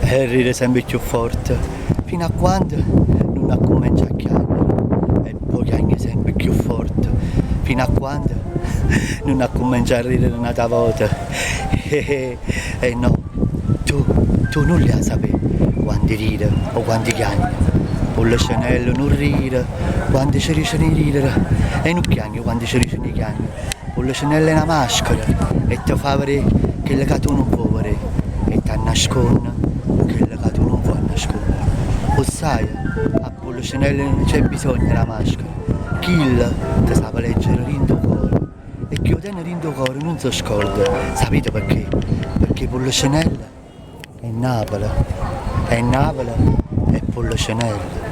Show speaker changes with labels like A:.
A: E rire sempe cchiù forte fino a quando nun accummencia a chiagnere e po' chiagne sempe cchiù forte fino a quando nun accummencia a rirere n'ata vota e no, tu, tu nun l'hê 'a sapè quando rire o quando chiagne. Pullecenella nun rire quando ce diceno 'e rirere e nun chiagne quando ce diceno 'e chiagnere. Pullecenella è na maschera e te fa vedè chello ca tu nun vuò vedè e t'annasconne chello ca tu nun vuò annasconnere. 'O ssaje, a Pullecenella nun c'è bisogno d' 'a maschera, chillo te sape leggere dint' 'o core e chi 'o tene dint' 'o core nun s' 'o scorda. Sapite pecchè? Pecchè Pullecenella è Napule e Napule è Pullecenella.